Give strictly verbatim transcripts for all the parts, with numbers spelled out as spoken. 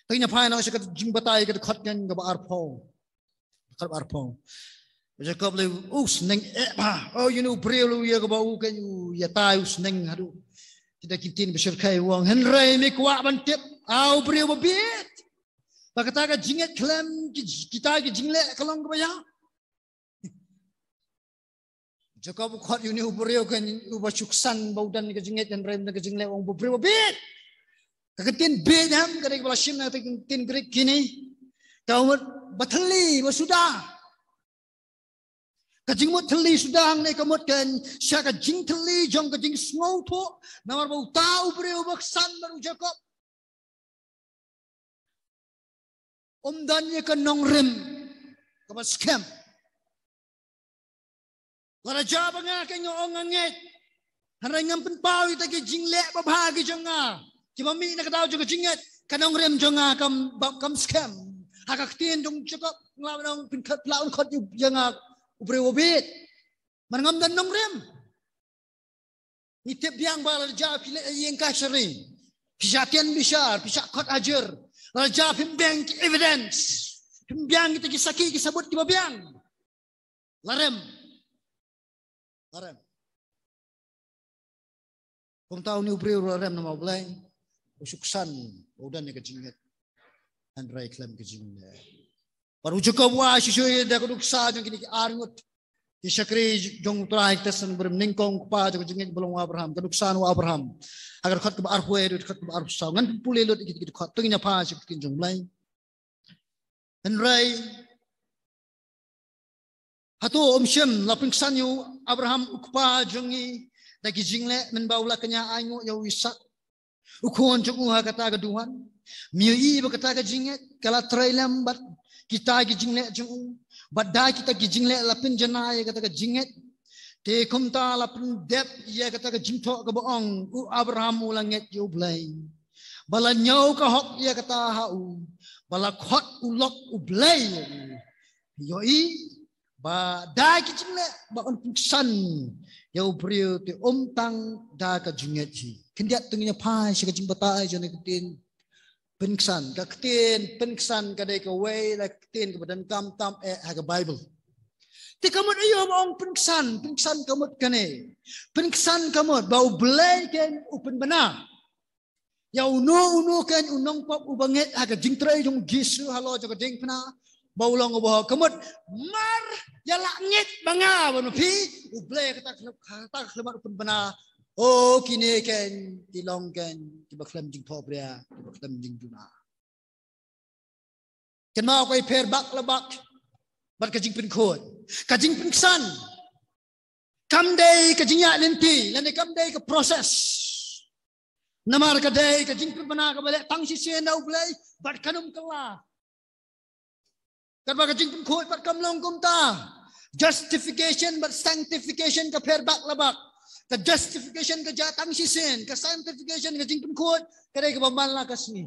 Te ngin phai noh sha ka jingbatai ka dkhot kaba arphew. Dkhot arphew. Jakob leh u sneng eh bha. O ïa une u briew leh ïa kaba u kane u ïa tai u sneng haduh. Kita ki ktien ba shyrkhei u ong hynrei me kwah ban tip. A u briew ba bieit. Ba kata ka jingngeit khlem ki, kita ki jingleh ka long kaba ïa. Jakob u khot ïa une u briew kane uba shu ksan ba u don ka jingngeit hynrei ka jingleh u ong ba u briew ba bieit. Ka ktien bieit em ka dei kaba la shim na ka ktien Greek kine. Ka mut ba thylli ba suda. Ka jingmut thylli suda hangne ka mut kane sha ka jingthylli jong ka jingsngewthuh. Namar ba uta u briew ba ksan bad u Jakob. Um don ïa ka nongrim kaba skhem. Lada jia ba nga kane nga ong nga ngeit. Hynrei ngam pynpaw ïa kita ki jingleh babha ki jong nga. Kiba mih na ka daw jong ka jingngeit. Ka nongrim jong nga kam, kam skhem. Ha ka ktien jong u Jakob nga la ong pynkhot la un khot ïa nga u briew ba bieit. Namar ngam don nongrim. Ngi tip biang ba lada jia phi leit ïing kashari. Phi shah tian bishar, phi shah khot hajir. Lada jia phim biang ki evidence. Phim biang kita ki sakhi ki sabut kiba biang. La rem. La rem. Kumta une u briew la rem namar u Blei. U shu ksan, u don ïa ka jingngeit. Hynrei khlem ka jingngeit. Bad u Jakob u ai shisha ïa da ka nuksa jong kine ki arngut ki shakri jong u Trai, ki test nongrim nyngkong, u kpa jong ka jingngeit ba long u Abraham, ka nuksa u Abraham. Ha ka dkhot kaba arphew wei, dkhot kaba arphew saw. Ngan pule lut ïa ki dkhot, to ngin ïa phai sha ka ktien jong u Blei. Hynrei hato um shym la pynksan ïa u Abraham u kpa jong ngi da ki jingleh mynba u la kñia ainguh ïa u Isaak, u khun jong u ha kata ka duwan? Me ïohi ba kata ka jingngeit ka la trei lem bad kita ki jingleh jong u, bad da kita ki jingleh la pynjanai ïa kata ka jingngeit. Te kumta la pyndep ïa kata ka jingthoh kaba ong u Abraham u la ngeit ïa u Blei, ba la ñiew ka hok ïa kata ha u, ba la khot u lok u Blei ïa u. Ïohi ba da ki jingleh ba un pynksan ïa u briew, te um tang da ka jingngeit hi. Khyndiat to ngin ïa phai sha ka jingbatai jong ka ktien pynksan. Ka ktien pynksan ka dei kawei na ki ktien kiba donkam tam eh ha ka Baibl. Te ka mut aïu ba ong pynksan? Pynksan ka mut kane. Pynksan ka mut ba u Blei keiñ u pynbna ïa uno uno keiñ u nongpop uba ngeit ha ka jingtrei jong u Jisu halor jong ka diengphna, ba u long uba hok. Ka mut mar ïa la ngeit ba nga bad ma phi, u Blei kata ka khlem, kata ka khlem u pynbna. O kine keiñ ki long keiñ kiba khlem jingthohbria, kiba khlem jingduna. Kynmaw, ka ïapher bak la bak bad ka jingpynkhuid, ka jingpynksan. Kam dei ka jingïaid lynti lane kam dei ka process. Namar ka dei ka jingpynbna kaba leh tang shisien da u Blei bad kan ym kylla. Katba ka jingpynkhuid pat kam long kumta. Justification bad sanctification ka pher bak la bak. Ka justification ka jia tang shisien, ka sanctification, ka jingpynkhuid, ka dei kaba man la ka sngi.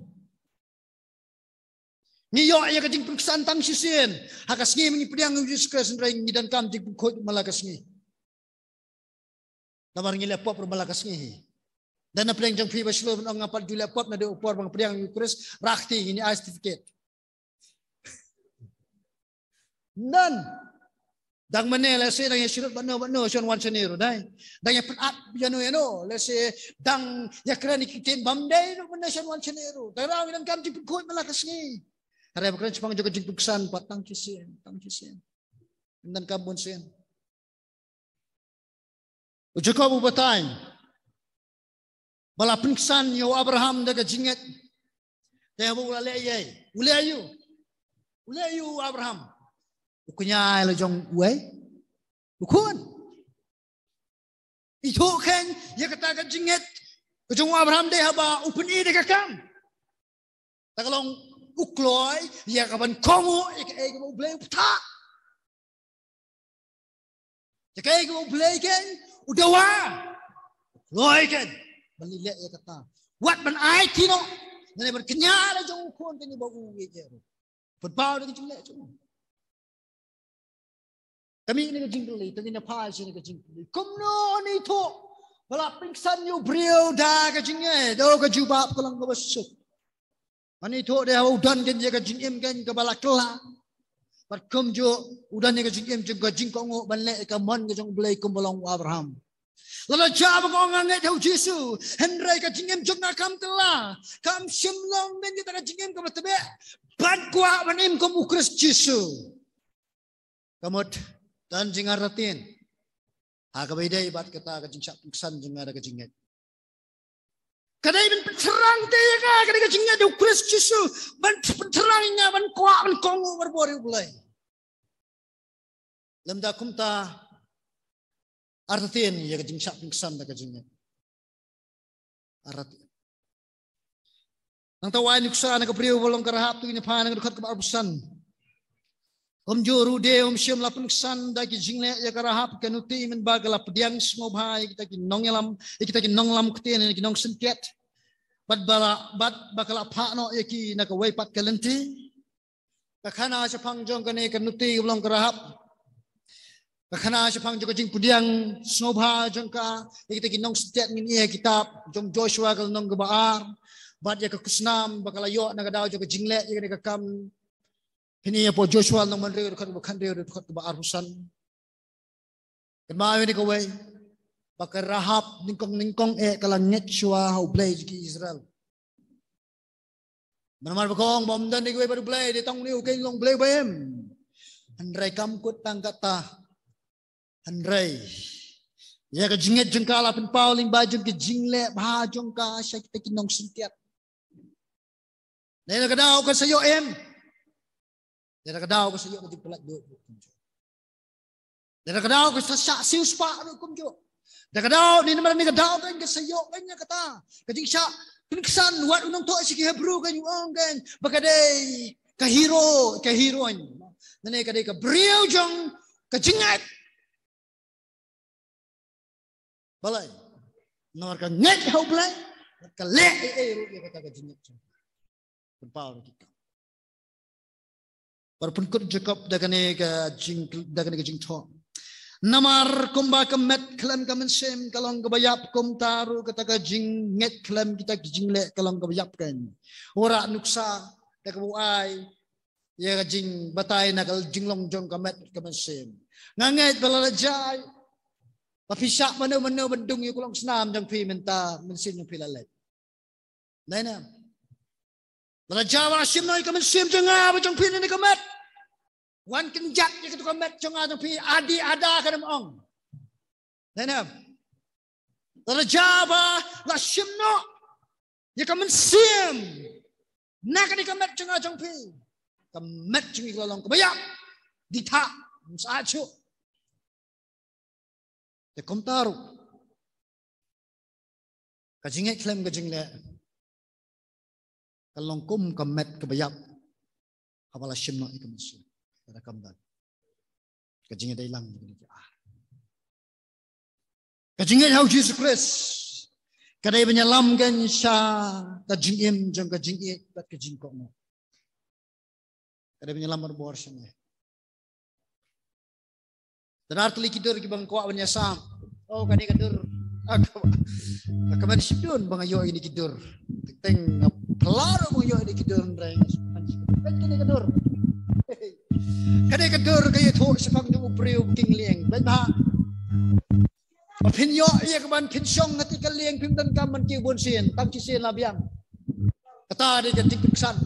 Ngi ïoh ïa ka jingpynksan tang shisien ha ka sngi ba ngi pdiang ïa u Jisu Khrist, hynrei ngi donkam jingpynkhuid man la ka sngi. Namar ngi leh pop ruh man la ka sngi hi. Don na pdeng jong phi ba shlur ban ong nga pat ju leh pop naduh u por ba nga pdiang ïa u Khrist, rah kti, ngin ai certificate. None. Dang mynne lehse dang ïa shlur bad no bad no shen wan shane ruh dei. Dang ïa pynap ïa no ïa no lehse, dang ïa kren ïa ki ktien bym dei ruh mynne shen wan shane ruh. Te ngi donkam jingpynkhuid man la ka sngi. Hynrei ba kren shaphang jong ka jingpynksan pat tang shisien, tang shisien. Ngim donkam bun sien. U Jakob u batai ba la pynksan ïa u Abraham da ka jingngeit. Te haba u la leh ïa u, u leh ïa u, u leh ïa u Abraham, u kñia ïa la jong uwei u khun. Ithuh keiñ ïa kata ka jingngeit ka jong u Abraham dei haba u pyni da ka kam. Kata ka long u kloi ïa ka ban kohnguh ïa kaei kaba u Blei u ktah. Ïa kaei kaba u Blei keiñ u dawa, u kloi keiñ ban leh ïa kata. Wat ban aiti noh, lane ban kñia la jong u khun keiñ ba u ïeit ruh. Pynpaw da ka jingleh jong u. Ka mih na ka jingkylli, to ngin ïa phai sha ka jingkylli. Kumno ngi ithuh ba la pynksan ïa u briew da ka jingngeit? O ka jubab ka long kaba suk. Mane to de ha u don kane ka jingim kane kaba la kylla. Bad kumjuh u don ïa ka jingim jong ka jingkohnguh ban leh ïa ka mon ka jong U Blei kumba long u Abraham. Lada jia ba nga ong nga ngeit ha u Jisu, hynrei ka jingim jong nga kam kylla, kam shym long kane kata ka jingim kaba tbit ban kwah ban im kum u Khrist Jisu. Ka mut, don jingartatien ha kaba ïadei bad kata ka jingshah pynksan jong nga da ka jingngeit. Ka dei ban pynthrang te ïa nga, ka dei ka jingngeit ha u Khrist Jisu ban pynthrang ïa nga ban kwah ban kohnguh barabor ïa U Blei. Lymda kumta, artatien ïa ka jingshah pynksan da ka jingngeit. Artatien. Nangta u ai nuksa na ka briew ba long ka Rahab, tu ïa na pha na ka dkhot kaba arphew san. Kumjuh ruh de um shym la pynksan da ki jingleh ïa ka Rahab ka nuti, mynba ka la pdiang sngewbha ïa kita ki nongïalam, ïa kita ki nonglam ktien, ïa ki nongsyntiat. Bad ba la, bad ba ka la phah noh ïa ki na kawei pat ka lynti. Ka khana shaphang jong kane ka nuti ba long ka Rahab. Ka khana shaphang jong ka jingpdiang sngewbha jong ka ïa kita ki nongsyntiat, ngin ïa kitab jong Joshua ka lynnong kaba ar. Bad ïa ka khusnam ba ka la ïoh na ka daw jong ka jingleh ïa kane ka kam. Phin ïa pule Joshua lynnong ba hynriew, dkhot kaba hynriew, dkhot kaba arphew san. Kynmaw ïa kane kawei, ba ka Rahab nyngkong nyngkong eh ka la ngeit shuwa ha U Blei jong ki Israel. Namar ba ka ong ba ym don kawei pat U Blei, dei tang une u keiñ long U Blei ba im. Hynrei kam kut tang kata. Hynrei ïa ka jingngeit jong ka la pynpaw lyngba jong ka jingleh bha jong ka sha kita ki nongsyntiat. Lada ka daw ka sa ïoh im. Lada ka daw ka sa ïoh ka jingpyllait duh. Lada ka daw ka sa shah siewspah ruh kumjuh. Lada ka daw, ne namar ne ka daw kan ka sa ïoh kan ïa kata ka jingshah pynksan, wat u nongthoh sha ki Hebru kan u ong kan ba ka dei ka hero, ka heroine. Lane ka dei ka briew jong ka jingngeit. Balei? Namar ka ngeit ha U Blei, ka leh ei ei ruh ïa kata ka jingngeit jong ka. Pynpaw ruh ki kam. Bad pynkut Jakob da kane ka jing, da kane ka jingthoh. Namar kumba ka met khlem ka mynsiem ka long kaba ïap, kumta ruh kata ka jingngeit khlem kita ki jingleh ka long kaba ïap kan. Wanrah nuksa da kaba u ai ïa ka jingbatai na ka jinglong jong ka met ka mynsiem. Nga ngeit ba lada jia ba phi shah mano mano ban dung ïa ka long snam jong phi, mynta mynsiem jong phi la leit. Dei ne em? Lada jia ba la shim noh ïa ka mynsiem jong nga bad jong phi na kane ka met, wan kynjat ïa kata ka met jong nga jong phi, adi ada kan ym ong. Dei ne em? Lada jia ba la shim noh ïa ka mynsiem na kane ka met jong nga jong phi, ka met jong ngi ka la long kaba ïap, dithah, ym sah shuh. Te kumta ruh ka jingngeit khlem ka jingleh ka long kum ka met kaba ïap haba la shim noh ïa ka mynsiem. Ka da kam dang. Ka jingïadei lang ïa kine ki ar. Ka jingngeit ha u Jisu Khrist ka dei ban ïalam kan sha ka jingim jong ka jingïeit bad ka jingkohnguh. Ka dei ban ïalam barabor sha ngi. Te ar tylli ki dur kiba nga kwah ban ïasam. Oh, kane ka dur. Ah, ka, ka ban shibun ba nga ïoh ïa kine ki dur. Teng teng nga pynlong ba nga ïoh ïa kine ki dur, hynrei nga shu ban shibun. Kane ka dur. Kane ka dur ka ïathuh shaphang jong u briew king lieng. Bad ba ba phin ïoh ïa ka ban phin shong ha kata ka lieng phim donkam ban kiew bun sien, tang shisien la biang. Kata dei ka jingpynksan.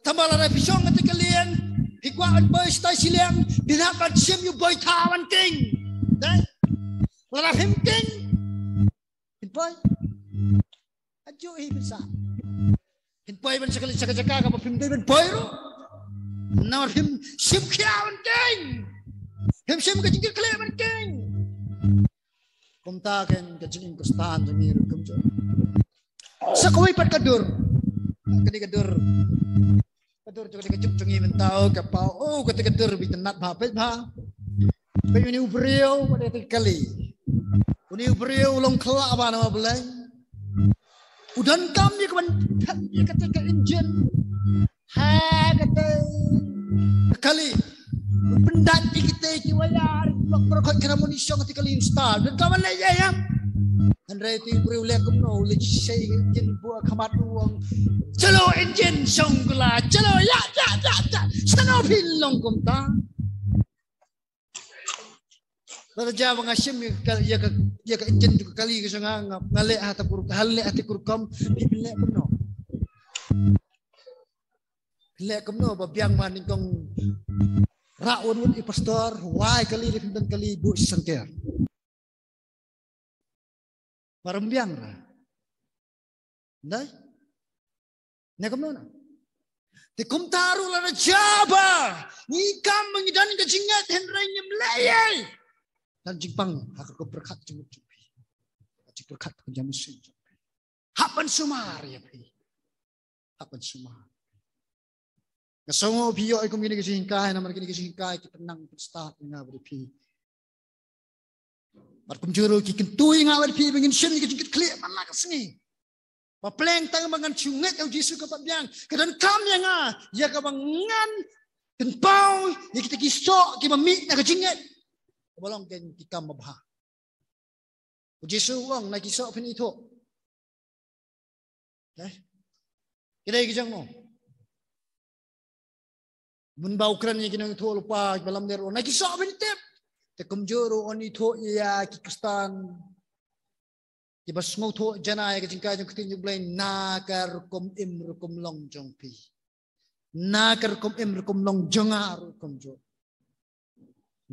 Tangba lada phi shong ha kata ka lieng, phi kwah ban poi shatai shiliang, phin hap ban shim ïa u boi thaw ban king. Dei? Lada phim king, phin poi? Ajuh hi phin sah. Phin poi ban sha ka, sha ka jaka kaba phim dei ban poi ruh. Namar phim shim khia ban king. Phim shim ka jingkitkhlieh ban king. Kumta kan ka jingim Khristan jong ngi ruh kumjuh. Sa kawei pat ka dur. Kane ka dur. Ka dur jong, ka dur jong ngi mynta, oh, ka paw, oh, kata ka dur ba itynnad bha, peit bha. Peit une u briew, kata ka kali. Une u briew u long khyllah bha namar balei? U donkam ïa ka ban phet ïa kata ka injin ha kata ka kali. U pyndait ïa kita ki wire, lok baroh khoit khnang ba un shong kata ka kali un start. U donkam ban leh ïa, ïa. Hynrei te u briew u leh kumno, u leit shisha ïa ka injin, buh ha khmat u ong, "Chalo injin, shong kula, chalo, ïa, ïa, ïa, ïa, shano phin long kumta." Lada jia ba nga shim ïa ka, ïa ka, ïa ka injin jong ka kali ka jong nga, nga, nga leh ha ta kur, ha leh ha ta kur kam, phi phin leh kumno? Phin leh kumno ba biang ma nyngkong, rah wut wut ïa i pastor, wai kali, leh phin don kali, buh shisha ker. Mar ym biang ra. Ndai? Ne kumno na? Te kumta ruh lada jia ba ngi kam ba ngi don ka jingngeit hynrei ngim leh ei ei, don jingpang ha ka pyrkhat jingmut jong phi. Ka jingpyrkhat ka jingmut jong phi. Hap ban sumar ïa phi. Hap ban sumar. Nga sngew phi ïoh ïa kum kine ki jinghikai, namar kine ki jinghikai ki pynnang pynstad ïa nga bad ïa phi. Bad kumjuh ruh ki kyntu ïa nga bad phi ba ngin shim ïa ka jingkitkhlieh man la ka sngi. Ba pleng tang ba ngan shu ngeit ïa u Jisu kaba biang, ka donkam ïa nga ïa kaba ngan pynpaw ïa kita ki soh kiba mih na ka jingngeit, kaba long kein ki kam babha. U Jisu u ong, na ki soh phin ithuh. Eh? Ki dei ki jong mo. Mynba u kren ïa ki nongithuh lypa kiba lamler, u ong, na ki soh phin tip. Te kumjuh ruh un ithuh ïa ki Khristan kiba sngewthuh janai ïa ka jinghikai jong ka ktien jong U Blei, na ka rukom im rukom long jong phi. Na ka rukom im rukom long jong nga ruh kumjuh.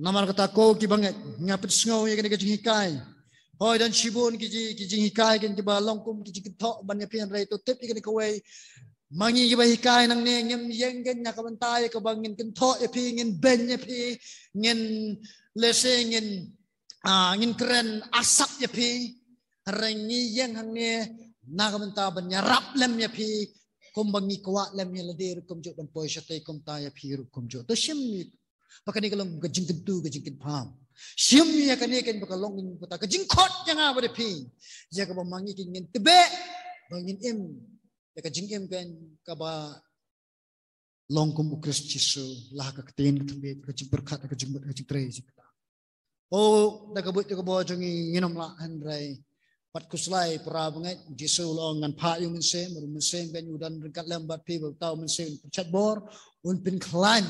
Namar kata ko ki bangeit, nga pynsngew ïa kane ka jinghikai. Hooid, don shibun ki ji, ki jinghikai kein kiba long kum ki jingkynthoh ban ïa phi, hynrei to tip ïa kane kawei. Ma ngi kiba hikai nangne ngim ïeng kein na ka bynta ïa kaba ngin kynthoh ïa phi, ngin beiñ ïa phi, ngin lehse ngin, ah, ngin kren asap ïa phi. Hynrei ngi ïeng hangne na ka bynta ban ïarap lem ïa phi, kumba ngi kwah lem ïa lade ruh kumjuh, ban poi shatei kumta ïa phi ruh kumjuh. To shim ïa ba kane ka long ka jingkyntu, ka jingkynpham. Shim ïa kane kein ba ka long kata ka jingkhot ïa nga bad ïa phi, ïa kaba ma ngi kein ngin tbeh ba ngin im ïa ka jingim kein kaba long kum U Khrist Jisu, la ha ka ktien, ka thngan, ka jingpyrkhat, ka jingmut, ka jingtrei jingktah. O, da ka buit da ka bor jong ngi ngin ym lah, hynrei pat khuslai para bangeit, Jisu u la ong, ngan phah ïa U Mynsiem, bad U Mynsiem kein u don ryngkat lem bad phi, bad uta U Mynsiem un pynshet bor, un pynkhlaiñ.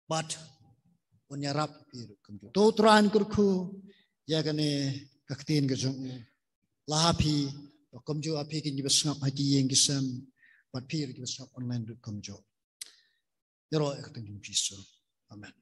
Bad un ïarap ïa phi ruh kumjuh. To U Trai un kyrkhu ïa kane ka ktien ka jong u la ha phi, bad kumjuh ha phi ki ngi ba sngap ha ki ïing ki sem, bad phi ruh ki ba sngap online ruh kumjuh. Ïaroh ïa ka kyrteng jong U Jisu. Amen.